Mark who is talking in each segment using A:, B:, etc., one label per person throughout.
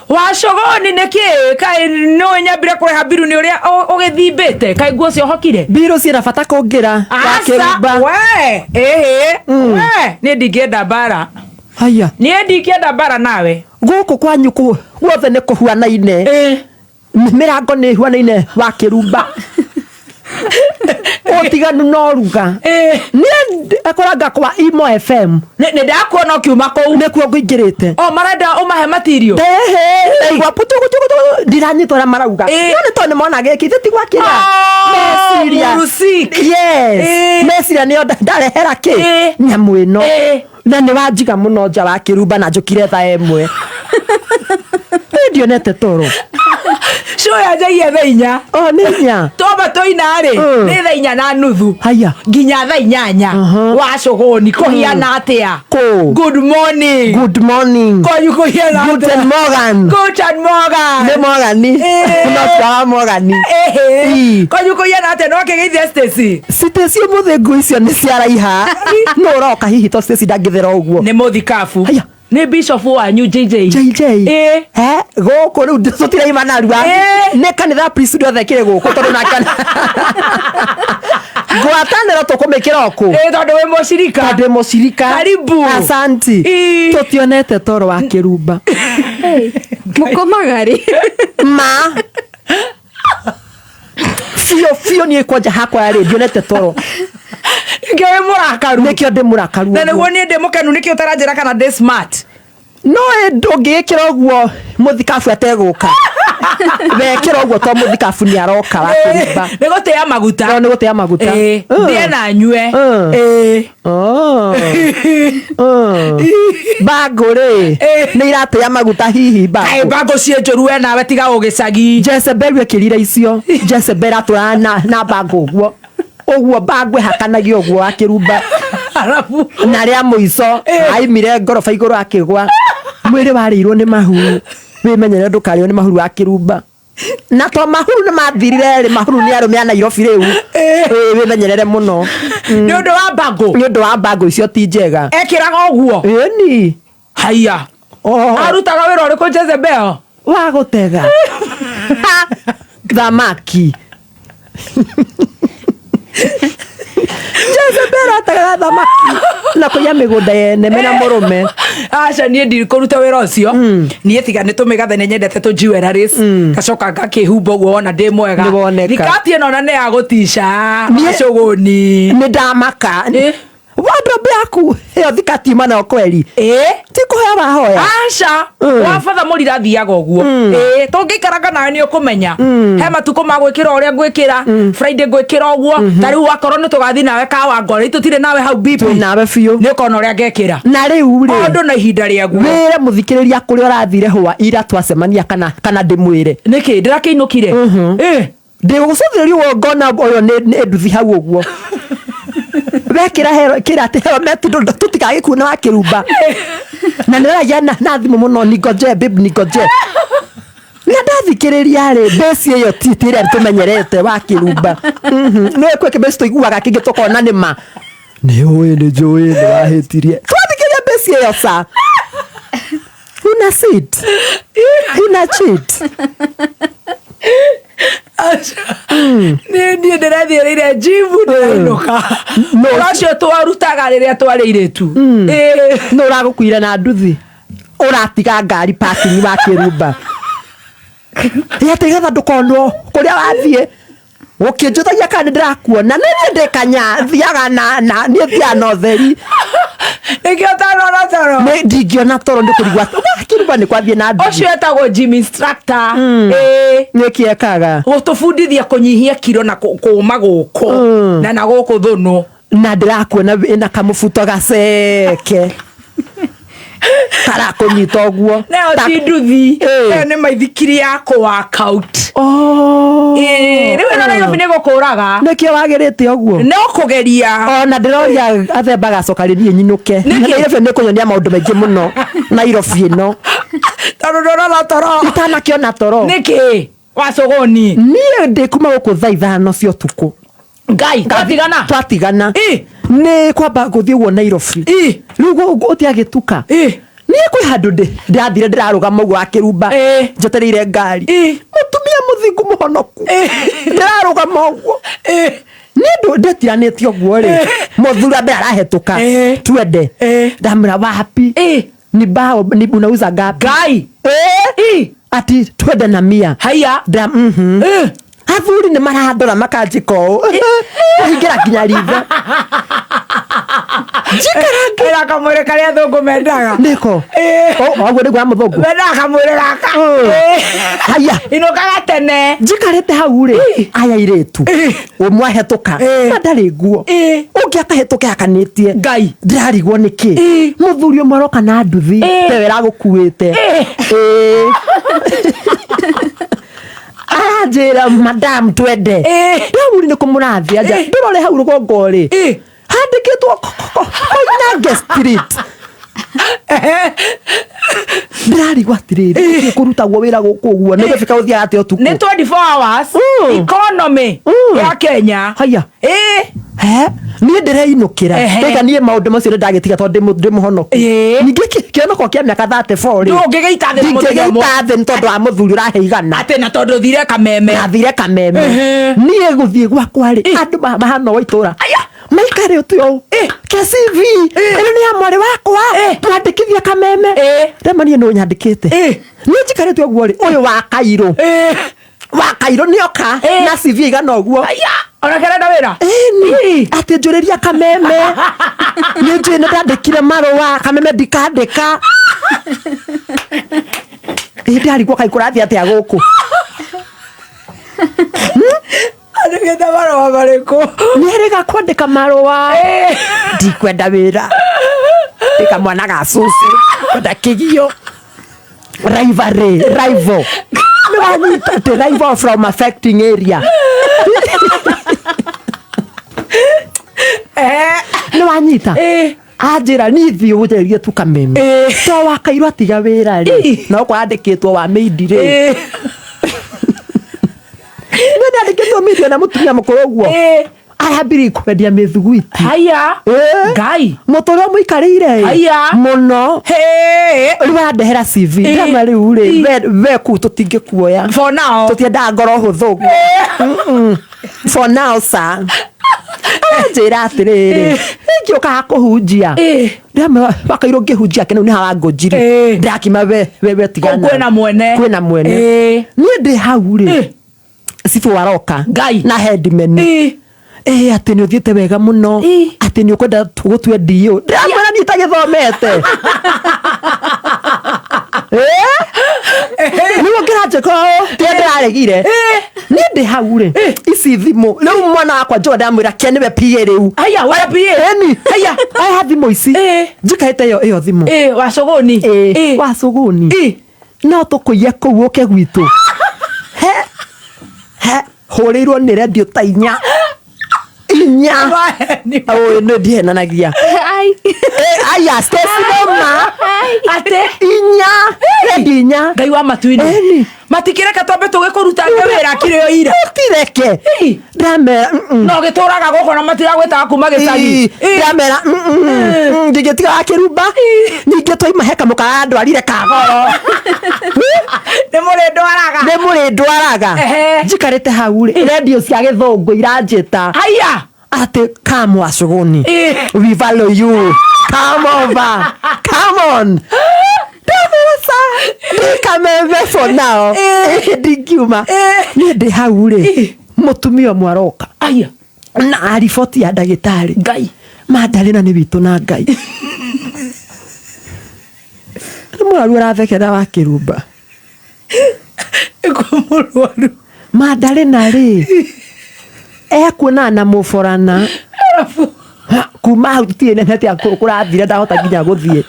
A: Wacogoni nĩ kĩ kaĩ nĩ nyambire kũrĩha mbiru nĩ ũrĩa ũgĩthimbĩte kaĩ nguo ciohokire?
B: Mbirũ ciĩna bata kũngĩra.
A: Aca
B: Wakĩrumba.
A: we ĩhĩ we niĩ ndingĩenda mbara.
B: Haya.
A: Niĩ ndingĩenda mbara nawe.
B: Gũkũ kwanyu guothe nĩ kũhuanaine. Mĩrango nĩ ĩhuanaine, wakĩrumba. Ũtiganu no ruga. Niĩ ekoranga kwa Imo FM.
A: Nĩ ndakuona ũkiuma kũu.
B: Nĩkuo ngũingĩrĩte.
A: O marenda ũmahe matirio.
B: Ehe, ndaigua putu putu putu, ndiranyita ũrĩa marauga. No nĩ tondũ nĩmona gĩkĩ ithe ti gwakĩra.
A: Oh,
B: Meciria.
A: Murusik.
B: Yes. Meciria nĩo ndarehera kĩ? Nyamũ ĩno. Na nĩ wanjiga mũno nja wa kĩrumba na njũkire thaa 1. Niĩ ndionete toro.
A: Show yanjagia thaa 4.
B: O nĩ 4.
A: Twamba tũina rĩ, nĩ thaa 4:30.
B: Haya.
A: Nginya thaa 8. Wacogoni kũhiana atĩa?
B: Kũ?
A: Good morning.
B: Good morning.
A: Kwanyu kũhiana atĩa?
B: Guten Morgan.
A: Guten Morgan.
B: Nĩ Morgan. No twaga Morgan.
A: Ĩhĩ.
B: Ii.
A: Kwanyu kũhiana atĩa? No kĩgeithia Stacy.
B: Stacy ũmũthĩ nguo icio nĩ ciaraiha. No ũroka hihi to Stacy ndangĩthera ũguo.
A: Nĩ mũthikabu.
B: Haya.
A: Nĩ bishop wanyu JJ.
B: JJ.
A: Ĩ.
B: He, gũkũ rĩu tũtiraima narua.
A: Ĩ.
B: Nĩ kanitha priesthood othe ĩkĩrĩ gũkũ tondũ nake ngwatanĩro tũkũmĩkĩra o kũ?
A: Ĩ, tondũ wĩ mũcirika.
B: Tondũ ndĩ mũcirika.
A: Karibu.
B: Asanti.
A: Ĩ.
B: Tũtionete toro wa kĩrumba.
C: Mũkomaga rĩ?
B: Ma. Biũ biũ niĩ kwanja hakwa rĩ ndionete toro.
A: Nĩkĩo wĩ mũrakaru.
B: Nĩkĩo ndĩ mũrakaru
A: Na
B: ũguo.
A: nĩguo niĩ ndĩ mũkenu nĩkĩo ũtaranjĩra kana ndĩ smart.
B: No ndũngĩgĩkĩra ũguo mũthikabu ategũka. Wekĩra ũguo to mũthikabu nĩ aroka wa kĩrumba.
A: Nĩ gũtĩa maguta.
B: No nĩ gũtĩa maguta.
A: Ĩ, ndĩe na nyue. Ĩ.
B: Oh. Mbangũ rĩ nĩ iratĩa maguta hihi
A: Kaĩ
B: mbangũ.
A: mbangũ ciĩ njũru we nawe tiga ũgĩcagi.
B: Jezebel ekĩrire icio. Jezebel atũraga na mbangũ ũguo. Ũguo mbangũ ĩhakanagia ũguo wa kĩrumba.
A: Arabu.
B: Na rĩa mũico aimire ngoroba igũrũ akĩgwa. Mwĩrĩ warĩirwo nĩ mahuru. Wĩmenyerere ndũkarĩo nĩ mahuru wa kĩrumba. Na to mahuru nĩ mathirire rĩ, mahuru nĩ arũme a Nairobi rĩu. Ĩĩ, wĩmenyerere mũno.
A: Nĩ ũndũ wa mbangũ.
B: Nĩ ũndũ wa mbangũ icio ti njega.
A: Ekĩraga ũguo.
B: Ĩni.
A: Haiya.
B: Oh.
A: Arutaga wĩra ũrĩkũ Jezebel?
B: Wa gũtega thamaki. Jezebel ategaga thamaki na kũiya mĩgũnda yene mena mũrũme.
A: Aca niĩ ndikũruta wĩra ũcio. Niĩ tiga nĩ tũmĩgathe nĩ nyendete tũ jewelries. Ngacoka ngakĩhumba ũguo wona ndĩ mwega.
B: Nĩ woneka.
A: Thikati ĩno na nĩ ya gũtica.
B: Niĩ-
A: Cũgũni.
B: Nĩ ndamaka. Wardrobe yaku ĩyo thikati ima nayo kweri.
A: Ĩ.
B: Ti kũhoya wahoya.
A: Aca. Wa batha mũrira athiaga ũguo. Ĩ, tũngĩikaranga nawe nĩ ũkũmenya. He matukũ ma gwĩkĩra ũrĩa ngwĩkĩra. Friday ngwĩkĩra ũguo. Ta rĩu wakorwo nĩ tũgathiĩ nawe Kawangware, tũtirĩ nawe hau BP.
B: Twĩ nawe biũ.
A: Nĩ ũkona ũrĩa ngekĩra.
B: Na rĩu rĩ.
A: Ũndũ na ihinda rĩaguo.
B: Wĩre mũthikĩrĩria kũrĩa ũrathire hwa ira twacemania kana ndĩmwĩre.
A: Nĩkĩ ndĩrakĩinũkire? Ĩ.
B: Ndĩgũcũthĩrĩria ũguo ngona ũyũ nĩ nduthi hau ũguo. Wekĩra hero kĩra atĩ helmet tũtigagĩkuone wa kĩrumba. Na nĩ ũragia na thimũ mũno, ningoje babe ningoje. Na ndathikĩrĩria rĩ, bass ĩyo ti ĩrĩa tũmenyerete wa kĩrumba. Nĩ kwĩ kĩbass tũiguaga kĩngĩ tũkona nĩ ma. Nĩ ũĩ nĩ njũĩ nĩ wahĩtirie. Twathikĩrĩria bass ĩyo ca. Una sit. Una cheat.
A: Niĩ niĩ ndĩrethiĩrĩire njimu ndĩrainũka. Wĩra ũcio twarutaga rĩrĩa twarĩ airĩtu. Ĩ.
B: Nũ ũragũkuire na nduthi? Ũratiga ngari parking wa kĩrumba. Ĩ atĩ getha ndũkonwo kũrĩa wathiĩ. Ũkĩnjũthagia kana nĩ ndĩrakuona. Nĩ niĩ ndĩ kanya thiaga na niĩ thiaga na ũtheri.
A: Nĩkĩo ũtanona toro.
B: Nĩ ndingĩona toro nĩ kũrigwo atĩ, wa kĩrumba nĩ kwathiĩ na nduthi.
A: Ũcio etagwo gym instructor. Ĩ.
B: Nĩkĩ ekaga?
A: Gũtũbundithia kũnyihia kiro na kũma gũkũ. Na gũkũ thũnũ.
B: Na ndĩrakuona wĩna kamũbuto gaceke. Karakũnyita ũguo.
A: Nayo ti nduthi.
B: Ĩ.
A: Ĩyo nĩ maithikiri ya kũ work out.
B: Oh.
A: Ĩ, rĩu ĩno Nairobi nĩ gũkũraga.
B: Nĩkĩo wagĩrĩte ũguo?
A: No kũgeria.
B: Ona ndĩroria athemba gacoka rĩ niĩ nyinũke.
A: Nĩkĩ?
B: Nairobi nĩ kũnyonia maũndũ maingĩ mũno. Nairobi ĩno.
A: Tondũ ndũrona toro.
B: Itanakĩona toro.
A: Nĩkĩ? Wacũgũni.
B: Niĩ ndĩ kuma gũkũ thaa 5 cia ũtukũ.
A: Ngai, twatigana?
B: Twatigana.
A: Ĩ.
B: Nĩ kwamba gũthiĩ ũguo Nairobi.
A: Ĩ.
B: Rĩu ũtiagĩtuka.
A: Ĩ.
B: Niĩ kwĩ handũ ndĩrathire ndĩrarũgama ũguo akĩrumba
A: Ĩ.
B: njetereire ngari.
A: Ĩ.
B: Mũtumia mũthingu mũhonoku ndĩrarũgama ũguo
A: Ĩ.
B: nĩ ndũ ndĩtiranĩtie ũguo rĩ, mũthuri wa mbere arahĩtũka.
A: Ĩ.
B: Twende.
A: Ĩ.
B: Ndamwĩra wapi?
A: Ĩ.
B: Ni bao ni unauza ngapi?
A: Ngai.
B: Ĩ.
A: Ĩ.
B: Ati twende na mia.
A: Haya.
B: Nda mhm.
A: Ĩ.
B: Athuri nĩ marandora makanjĩka ũũ kũhingĩra nginya ritho njikara.
A: Ĩra kamwĩrĩ karĩa thũngũ mendaga.
B: Nĩko.
A: Ĩ.
B: Ũguo nĩguo wa mũthũngũ.
A: Mendaga kamwĩrĩ gaka.
B: Mm.
A: Ĩ.
B: Haya.
A: Inũkaga tene.
B: Njikarĩte hau rĩ, aya airĩtu ũmwe ahĩtũka
A: Ĩ.
B: na ndarĩ nguo,
A: Ĩ.
B: ũngĩ akahĩtũka akanĩtie.
A: Ngai.
B: Ndĩrarigwo nĩkĩ.
A: Ĩ.
B: Mũthuri ũmwe aroka na nduthi
A: Ĩ.
B: tewe ĩragũkuĩte.
A: Ĩ.
B: Ĩ. Aranjĩra, "Madam, twende."
A: Ĩ.
B: Ndamuri nĩ kũmũrathia nja.
A: Ĩ.
B: Ndũrore hau rũgongo rĩ,
A: Ĩ.
B: handĩkĩtwo Koinange Street. Ndĩrarigwo atĩrĩrĩ, gũtirĩ kũrutagwo wĩra gũkũ ũguo nĩ gũbika gũthiaga atĩa ũtukũ?
A: Nĩ 24 hours economy ya Kenya.
B: Haya.
A: Ĩ.
B: He, niĩ ndĩreinũkĩra.
A: Ehe.
B: Ndaiga niĩ maũndũ macio nĩ ndagĩtiga tondũ ndĩ mũhonoku.
A: Ĩĩ.
B: Ningĩ kĩonoko kĩa mĩaka 34 rĩ,
A: Ndũngĩgĩita thĩ na mũthenya ũmwe.
B: ndingĩgĩita thĩ nĩ tondũ wa mũthuri ũrahe igana.
A: Atĩ na tondũ thire kameme.
B: Ndathire kameme.
A: Ehe.
B: Niĩ gũthiĩ gwakwa rĩ, andũ mahana wa itũra
A: Aya.
B: maikare ũtĩ ũũ ke CV ĩno nĩ ya mwarĩ wakwa, twandĩkithia kameme.
A: Ĩ.
B: Rema niĩ nĩ nyandĩkĩte.
A: Ĩ.
B: Niĩ njikarĩte ũguo rĩ, ũyũ wa kairũ,
A: Ĩ.
B: wa kairũ nĩoka
A: Ĩ.
B: na CV igana ũguo.
A: Aya. Ona kerenda wĩra.
B: Ĩni atĩ njũrĩria kameme, nĩ njũĩ nĩ ndandĩkire marũa kameme ndikandĩka. Ĩ, ndarigwo kaĩ kũrathiĩ atĩa gũkũ.
A: Andĩkĩte marũa marĩkũ?
B: Nĩ erĩga kwandĩka marũa.
A: Ĩ.
B: Ndikwenda wĩra ndĩka mwana ga cũcũ kwenda kĩgio rivalry rival nĩ wanyita atĩ rival from affecting area.
A: Eh.
B: Nĩ wanyita.
A: Ĩ.
B: Anjĩra niĩ thiĩ ũgerie tu kameme.
A: Ĩ.
B: To wakairwo atiga wĩra rĩ,
A: Ĩ.
B: no kwandĩkĩtwo wa mĩindi rĩ.
A: Ĩ.
B: Nĩ ndandĩkĩtwo mĩindi na mũtumia mũkũrũ ũguo
A: Ĩ.
B: arambĩrĩria kwendia mĩthuguiti.
A: Haya.
B: Ĩ.
A: Ngai.
B: Mũtũrĩre mũikarĩire ĩ,
A: Haya.
B: mũno.
A: Hey.
B: Rĩu arandehera CV.
A: Ĩ.
B: Ndama rĩu rĩ,
A: Ĩ.
B: we kũu tũtingĩkuoya.
A: For now.
B: Tũtiendaga ngoro hũthũ. Mm-mm. For now sir, aranjĩra atĩrĩrĩ, ingĩũkaga kũhunjia.
A: Ĩ.
B: Ndamwĩra wakairwo ngĩhunjia kĩnau nĩ harangũnjiri.
A: Ĩ.
B: Ndakima we tigana.
A: Kũu kwĩna mwene.
B: Kwĩna mwene.
A: Ĩ.
B: Niĩ ndĩ hau rĩ,
A: Ĩ.
B: cibũ aroka
A: Ngai.
B: na headman.
A: Ĩ.
B: Ĩ, atĩ nĩ ũthiĩte wega mũno,
A: Ĩ.
B: atĩ nĩ ũkwenda gũtue ndiũ. Ndĩramwĩra niĩ itagĩthomete nĩguo ngĩranjĩka ũũ tiga ndĩraregire. Niĩ ndĩ hau rĩ, ici thimũ rĩu mwana wakwa njũa ndamwĩra ke nĩwe PA rĩu.
A: Haya, we PA.
B: Ĩni.
A: Haya.
B: Aya thimũ ici.
A: Ĩ.
B: Njikaĩte ĩyo thimũ.
A: Ĩ, wa cũgũni.
B: Ĩ,
A: Ĩ.
B: wa cũgũni.
A: Ĩ.
B: No tũkũiye kũu ũke gwitũ he he hũrĩirwo nĩ rendio ta inya inya.
A: Maheni.
B: Ũyũ nĩ ndihenanagia.
C: Ai.
B: Aya Stacy noma.
A: Atĩ.
B: Inya redio inya.
A: Ngai wa matu-inĩ.
B: Ĩni.
A: Matikĩreke twambe tũgĩkũrutange wĩra kĩrĩ o ira.
B: Tireke.
A: Ĩ.
B: Ndamera mm-mm.
A: No gĩtũraga gũkũ na matiragwĩtaga kuma gĩcagi.
B: Ĩ, ndamera ndingĩtiga wa kĩrumba ningĩ twaima he kamũka ndwarire kagoro.
A: Nĩ mũrĩndwaraga.
B: Nĩ mũrĩndwaraga.
A: Ehe.
B: Njikarĩte hau rĩ, rendio cia gĩthũngũ iranjĩta
A: Haya.
B: atĩ come Wacũgũni.
A: Ĩ.
B: We value you, come over, come on. Ndamera sa ndikameme for now.
A: Ĩ.
B: Ndingiuma.
A: Ĩ.
B: Niĩ ndĩ hau rĩ,
A: Ĩ.
B: mũtumia ũmwe aroka
A: Aya.
B: na riboti ya ndagĩtarĩ.
A: Ngai.
B: Mandarĩna nĩ witũ na Ngai nĩ mũrwaru arathekera wa kĩrumba.
A: Ĩkũ mũrwaru.
B: Mandarĩna rĩ, ekuonana na mũborana.
A: Arabu.
B: Ha, kuma hau tũtirĩ nene atĩa kũrathire ndahota nginya gũthiĩ.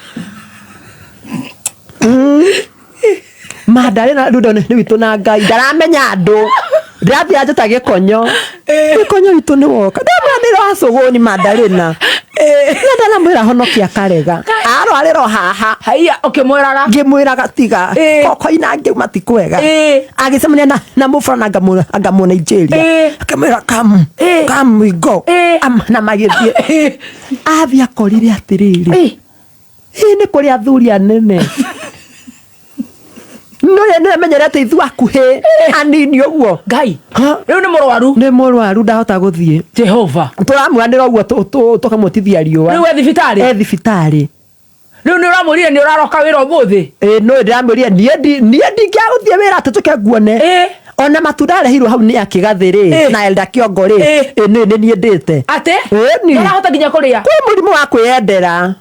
B: Mandarĩna rĩu nĩ witũ na Ngai ndaramenya andũ ndĩrathiĩ anjĩta gĩkonyo. Gĩkonyo witũ nĩ woka ndamwĩra nĩ rwacũgũni Mandarĩna na ndaramwĩra honokia karega arwarĩro haha.
A: Haya, ũkĩmwĩraga.
B: Ngĩmwĩraga tiga.
A: Ĩ.
B: Koina ngĩuma ti kwega.
A: Ĩ.
B: Agĩcemania na mũborana anga mũ Nigeria.
A: Ĩ.
B: Akĩmwĩra come.
A: Ĩ.
B: Come we go.
A: Ĩ.
B: Na magĩthiĩ.
A: Ĩ.
B: Athiĩ akorire atĩrĩrĩ,
A: Ĩ.
B: Ĩ nĩ kũrĩ athuri anene no nĩ menyere atĩ ithuĩ akuhĩ anini ũguo.
A: Ngai.
B: Ha?
A: Rĩu nĩ mũrwaru.
B: Nĩ mũrwaru, ndahota gũthiĩ.
A: Jehova.
B: Tũramwanĩra ũguo tũkamũtithia riũa.
A: Rĩu e thibitarĩ?
B: E thibitarĩ.
A: Rĩu nĩ ũramwĩrire nĩ ũraroka wĩra ũmũthĩ?
B: Ĩ, no ndĩramwĩrire niĩ ndingĩagũthiĩ wĩra atĩ tũke nguone. Ona matunda areheirwo hau nĩ akĩgathĩ rĩ na Elda Kĩongo rĩ, ĩ nĩ niĩ ndĩte.
A: Atĩ?
B: Ĩni.
A: Ndũrahota nginya kũrĩa?
B: Kwĩ mũrimũ wa kwĩyendera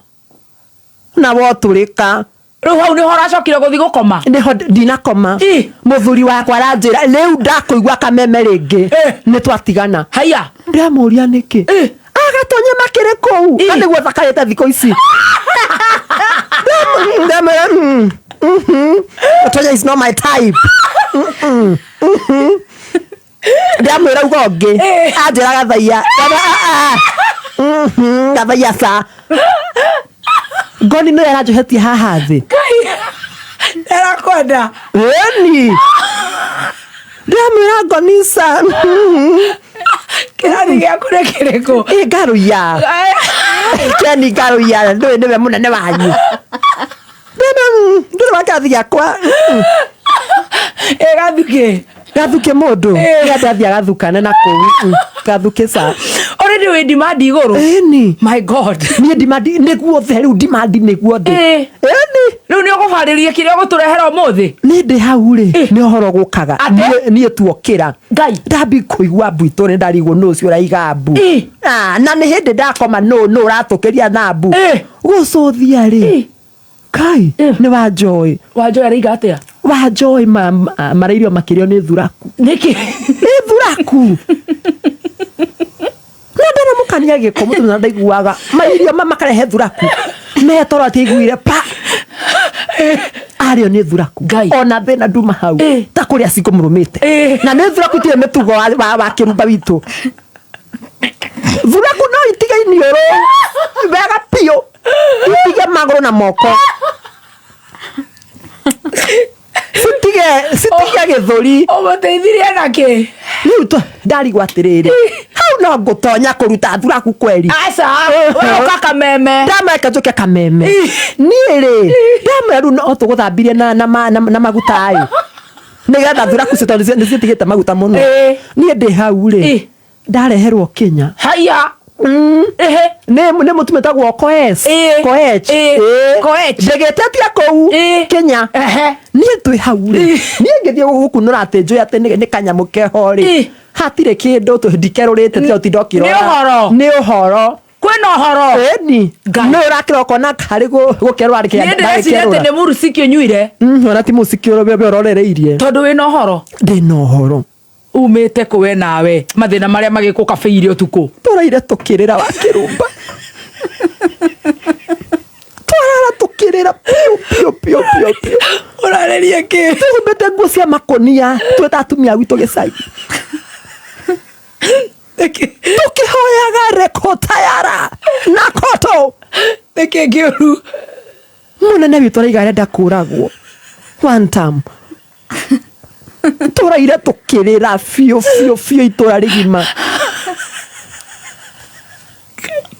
B: na wotũrĩka.
A: Rĩu hau nĩho ũracokire gũthiĩ gũkoma?
B: Nĩho ndinakoma. Mũthuri wakwa aranjĩra rĩu ndakũigua kameme rĩngĩ nĩ twatigana.
A: Haiya.
B: Ndĩramũria nĩkĩ. Agatonye makĩrĩ kũu na nĩguo thakarĩte thikũ ici. Ndamwĩra, Gatonya is not my type. Ndamwĩra uga ũngĩ anjĩra gathaiya. Gathaiya ca ngoni nĩyo aranjohetie haha thĩ.
A: Ndarakwenda.
B: Ĩni ndamwĩra ngoni ca.
A: Kĩrathi gĩaku nĩ kĩrĩkũ?
B: Ĩ ngaruia Keni ngaruia ndũĩ nĩwe mũnene wanyu. Ndũrĩ wa kĩrathi gĩakwa.
A: Ĩ gathukĩ.
B: Gathukĩ mũndũ nĩ ndathiĩ agathukane na kũu gathukĩ ca.
A: Already wĩ demand igũrũ.
B: Ĩni.
A: My God.
B: Niĩ demand nĩguo the rĩu demand nĩguo ndĩ. Ĩni.
A: Rĩu nĩ ũgũbarĩria kĩrĩa ũgũtũrehera ũmũthĩ?
B: Nĩ ndĩ hau rĩ nĩ ũhoro gũkaga.
A: Atĩ?
B: Niĩ tuokĩra.
A: Ngai.
B: Ndambi kũigua mbu itũra ndarigwo nũ ũcio ũraiga mbu. Na nĩ hĩndĩ ndakoma nũ nũ ũratũkĩria na mbu. Gũcũthia rĩ. Kai nĩ Wanjoĩ.
A: Wanjoĩ araiga atĩa?
B: Wanjoĩ marairio makĩrio nĩ thuraku.
A: Nĩkĩ?
B: Nĩ thuraku. Na ndaramũkania gĩko mũtumia ndaiguaga. Mairio makarehe thuraku. Metoro atĩ aiguire pa. Arĩo nĩ thuraku. Ona thĩna nduma hau. Ta kũrĩa cikũmũrũmĩte. Na nĩ thuraku itirĩ mĩtugo wa kĩrumba witũ. Thuraku no itige iniũrũ wega biũ. Itige magũrũ na moko. Citige gĩthũri.
A: Ũmũteithirie na kĩ?
B: Rĩu ndarigwo atĩrĩrĩ. Hau no ngũtonya kũruta thuraku kweri.
A: Aca, we ũka kameme.
B: Ndameka njũke kameme. Niĩ rĩ, ndamwĩra rĩu no tũgũthambirie na maguta ĩ. Nĩgetha thuraku icio tondũ nĩ citigĩte maguta mũno. Niĩ ndĩ hau rĩ. Ndareherwo Kenya.
A: Haiya.
B: Nĩ mũtumia wĩtagwo Koech. Koech.
A: Koech.
B: Ndĩgĩtetie kũu Kenya. Niĩ twĩ hau rĩ. Niĩ ngĩthiĩ gũkunũra atĩ njũĩ atĩ nĩ kanyamũ keho rĩ. Hatirĩ kĩndũ ndikerũrĩte tiga ũtinda ũkĩrora.
A: Nĩ ũhoro.
B: Nĩ ũhoro.
A: Kwĩna ũhoro.
B: Ĩni. No ũrakĩra ũkona harĩ gũkerũra
A: Niĩ ndĩreciria atĩ nĩ mũrũciki ũnyuire.
B: Ona ti mũciki ũrĩa ũrorereirie.
A: Tondũ wĩna ũhoro.
B: Ndĩna ũhoro.
A: Umĩte kũ we nawe mathĩna marĩa magĩkũkabĩire ũtukũ?
B: Tũraire tũkĩrĩra wa kĩrumba. Twarara tũkĩrĩra piũ piũ piũ piũ piũ.
A: Ũrarĩria kĩ?
B: Tũhumbĩte nguo cia makũnia twĩta atumia gwitũ gĩcagi. Tũkĩhoyaga rekotayara na koto.
A: Nĩkĩ kĩũru?
B: Mũnene witũ araiga arenda kũragwo. One time. Tũraire tũkĩrĩra biũ biũ biũ itũra rĩgima.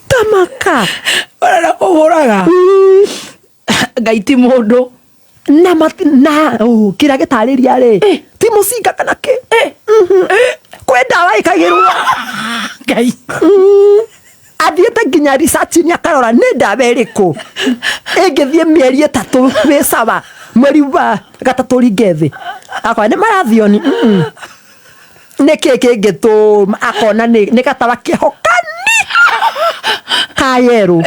B: Tamaka.
A: Ũrenda kũhũraga. Ngai ti mũndũ.
B: Na na kĩrĩa gĩtarĩria rĩ ti mũcinga kana kĩ. Kwĩ ndawa ĩkagĩrwo.
A: Ngai.
B: Athiĩte nginya research-inĩ akarora nĩ ndawa ĩrĩkũ ĩngĩthiĩ mĩeri 3 wĩ sawa, mweri wa gatatũ ringe thĩ. Akona nĩ marathioni. Nĩ kĩ kĩngĩtũma akona nĩ gatawa kĩho kani ka yerũ.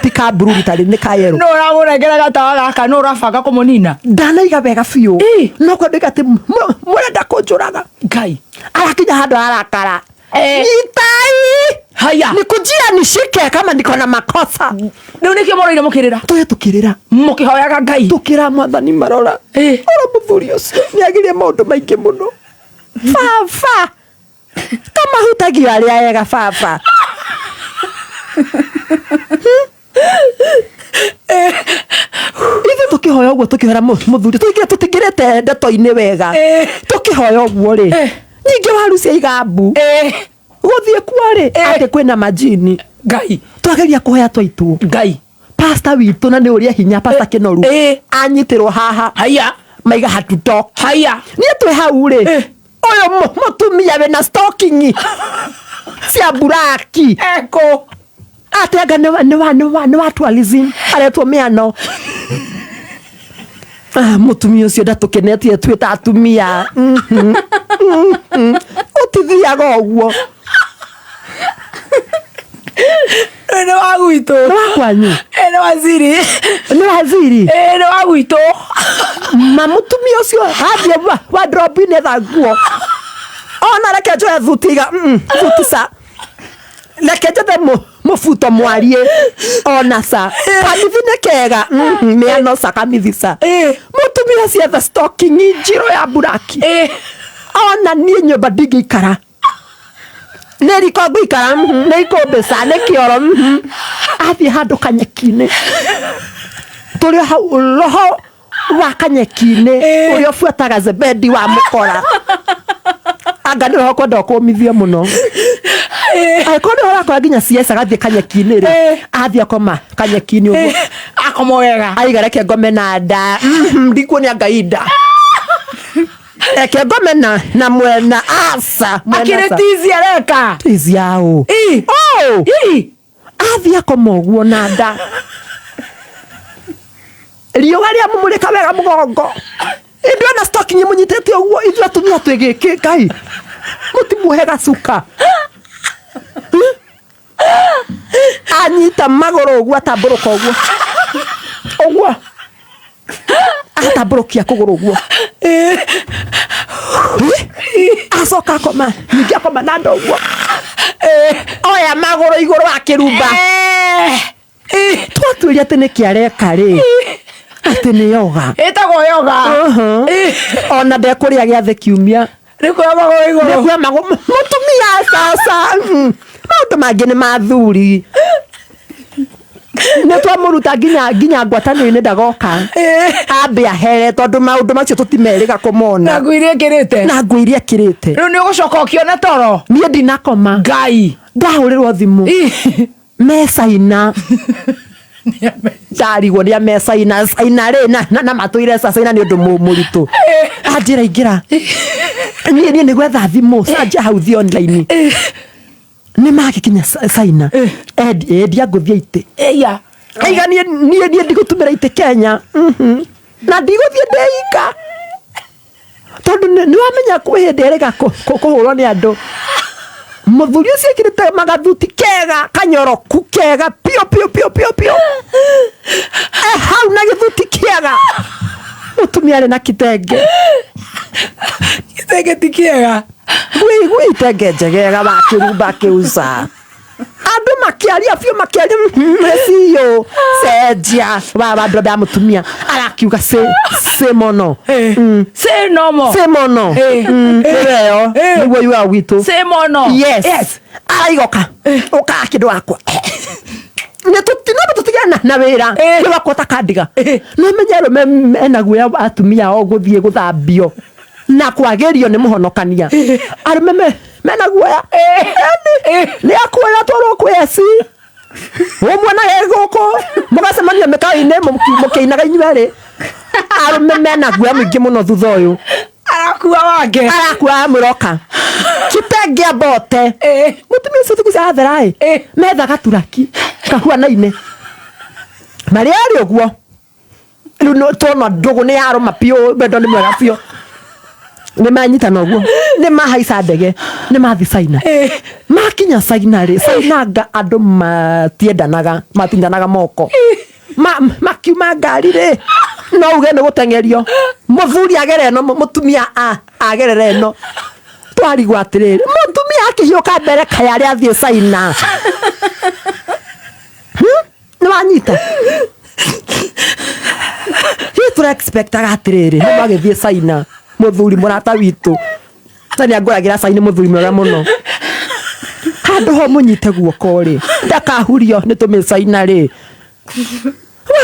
B: Ti ka blue rita rĩrĩ, nĩ ka yerũ.
A: Nũ ũramũnengera gatawa gaka? Nũ ũrabanga kũmũnina?
B: Ndanaiga wega biũ. No kwenda atĩ mũrenda kũnjũraga.
A: Ngai.
B: Arakinya handũ arakara. Nyitai.
A: Haya.
B: Nikujia nishike kama niko na makosa.
A: Rĩu nĩkĩo mũraire mũkĩrĩra?
B: Tũye tũkĩrĩra.
A: Mũkĩhoyaga Ngai.
B: Tũkĩra mwathani marora. Ora mũthuri ũcio nĩagirie maũndũ maingĩ mũno. Baba. Kamahutagia arĩa ega baba. Ithuĩ tũkĩhoya ũguo tũkĩhoera mũthuri tũtingĩrĩte ndeto-inĩ wega. Tũkĩhoya ũguo rĩ. Nyingĩ waru cia igambu. Gũthiĩ kuo rĩ atĩ kwĩna majini.
A: Ngai.
B: Twageria kũhoya twaitwo.
A: Ngai.
B: Pasta witũ na nĩ ũrĩa hinya Pasta Kĩnoru anyitirwo haha.
A: Haya.
B: Maiga hatutoki.
A: Haya.
B: Niĩ twĩ hau rĩ, ũyũ mũtumia wĩna stocking cia buraki
A: Eko.
B: Atĩ anga nĩ wa tourism aretwo mĩano. Ah, mũtumia ũcio ndatũkenetie twĩ ta atumia. Ũtithiaga ũguo.
A: Nĩ wa gwitũ.
B: Nĩ wa kwanyu?
A: Ĩ, nĩ waziri.
B: Nĩ waziri.
A: Ĩ, nĩ wa gwitũ.
B: Ma mũtumia ũcio athiĩ wardrobe-inĩ etha nguo, ona reke njoe thuti iga thuti ca reke njethe mũbuto mwarie ona ca kamithi nĩ kega, mĩano ca kamithi ca. Mũtumia ũcio etha stocking njirũ ya buraki. Ona niĩ nyũmba ndingĩikara, nĩ riko ngũikara, nĩ ikũmbĩ ca nĩ kĩoro. Athiĩ handũ kanyeki-inĩ tũrĩ o hau, roho wa kanyeki-inĩ ũrĩa ũbuataga Zebedi wa mũkora, anga nĩ roho kwenda kũmithio mũno. Angĩkorwo nĩ ũrakora nginya CS agathiĩ kanyeki-inĩ rĩ, athiĩ akoma kanyeki-inĩ ũguo.
A: Akoma wega.
B: Aiga reke ngome na nda. Ndikuonia Ngai nda, reke ngome na mwena aca mwena
A: Akĩrĩ
B: ca.
A: tizi areka.
B: Tizi yao.
A: Ĩ.
B: Oh!
A: Ĩ.
B: Athiĩ akoma ũguo na nda, riũa rĩamũmũrĩka wega mũgongo, ĩndĩ ona stocking mũnyitĩte ũguo. Ithuĩ atumia twĩ gĩkĩ, Ngai mũtimuohe gacuka. Anyita magũrũ ũguo, atambũrũka ũguo ũguo, atambũrũkia kũgũrũ ũguo, acoka akoma ningĩ, akoma na nda ũguo, oya magũrũ igũrũ akĩrumba. Twatuĩria atĩ nĩkĩ areka rĩ, atĩ nĩ yoga.
A: Ĩtagwo yoga.
B: Ona ndekũrĩa gĩathĩ kiumia.
A: Nĩ kuoya magũrũ igũrũ.
B: Nĩkuoya magũrũ mũtumia caca. Maũndũ mangĩ nĩ mathuri, nĩ twamũruta nginya ngwatanĩro-inĩ ndagoka ambe ahere, tondũ maũndũ macio tũtimerĩga kũmona.
A: Na nguo iria ĩkĩrĩte.
B: Na nguo iria ekĩrĩte.
A: Rĩu nĩ ũgũcoka ũkĩona toro?
B: Niĩ ndinakoma.
A: Ngai.
B: Ndahũrĩrwo thimũ me Caina, ndarigwo nĩ me Caina Caina rĩ na matũire Caina nĩ ũndũ mũritũ. Anjĩra ingĩra niĩ nĩ gwetha thimũ canja hau thiĩ online nĩ magĩkinya Caina endia ngũthiĩ itĩ.
A: Ĩya.
B: Aiga niĩ ndigũtũmĩra itĩ Kenya. Na ndigũthiĩ ndĩika, tondũ nĩ wamenya kwĩ hĩndĩ ĩrĩga kũhũrwo nĩ andũ. Mũthuri ũcio ekĩrĩte magathuti kega kanyoroku kega piũ piũ piũ piũ piũ, e hau na gĩthuti kĩega, mũtumia arĩ na kitenge.
A: Gĩtenge ti kĩega.
B: Gwĩ itenge njegega wa kĩrumba kĩuca. Andũ makĩaria biũ, makĩaria ciũ cenjia wa andũ ya mũtumia arakiuga cĩ mũno.
A: Say no more.
B: Cĩ mũno. Nĩweyo nĩguo yuga gwitũ.
A: Say mono.
B: Yes, araigoka ũkaga kĩndũ wakwa nĩ no tũtigane na wĩra nĩ wakwa takandiga. No menye arũme mena guoya wa atumia ao gũthiĩ gũthambio na kwagĩrio nĩ mũhonokania. Arũme mena guoya. Ĩni, nĩ akuoya twarwo kwĩ eci ũmuonage gũkũ mũgacemania mĩkawa-inĩ mũkĩinaga inyuerĩ. Arũme mena guoya mũingĩ mũno thutha ũyũ.
A: Arakua wake.
B: Arakua mũroka kitenge ambote. Mũtumia ũcio thikũ ciathera ĩ metha gaturaki kahuanaine marĩa arĩ ũguo. Rĩu tuona ndũgũ nĩ yarũma biũ, wendo nĩ mwega biũ, nĩ manyitana ũguo, nĩ mahaica ndege, nĩ mathi Caina. Makinya Caina rĩ, Caina nga andũ matiendanaga, matindanaga moko. Makiuma ngari rĩ, no uge nĩ gũteng'erio, mũthuri agere ĩno, mũtumia agerera ĩno. Twarigwo atĩrĩrĩ, mũtumia akĩhiũka mbere kaya arĩa athiĩ Caina. Nĩ wanyita hihi tũra expectaga atĩrĩrĩ, nĩ magĩthiĩ Caina, mũthuri mũrata witũ na nĩ angũragĩra cai, nĩ mũthuri mwega mũno, handũ ho mũnyite guoko rĩ, ndakahurio nĩ tũmĩcaina rĩ,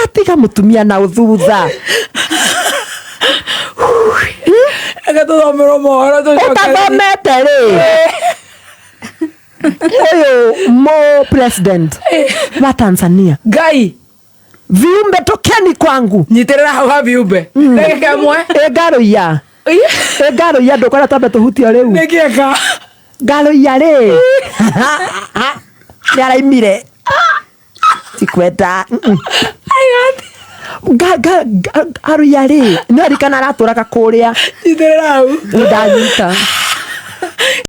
B: watiga mũtumia na ũthutha.
A: Reke tũthomerwo mohoro tũcoke.
B: Ũtathomete rĩ, ũyũ mo president wa Tanzania.
A: Ngai.
B: Viumbe, tokeni kwangu.
A: Nyitĩrĩra hau ha viumbe ndagĩka ĩmwe.
B: Ĩ ngarũiya, ĩ ngarũiya, ndũkwenda twambe tũhutio rĩu?
A: Nĩkĩeka.
B: Ngarũiya rĩ, nĩ araimire tikwenda. Ngarũiya rĩ, nĩ arikana aratũraga kũrĩa.
A: Nyitĩrĩra hau.
B: Ndanyita.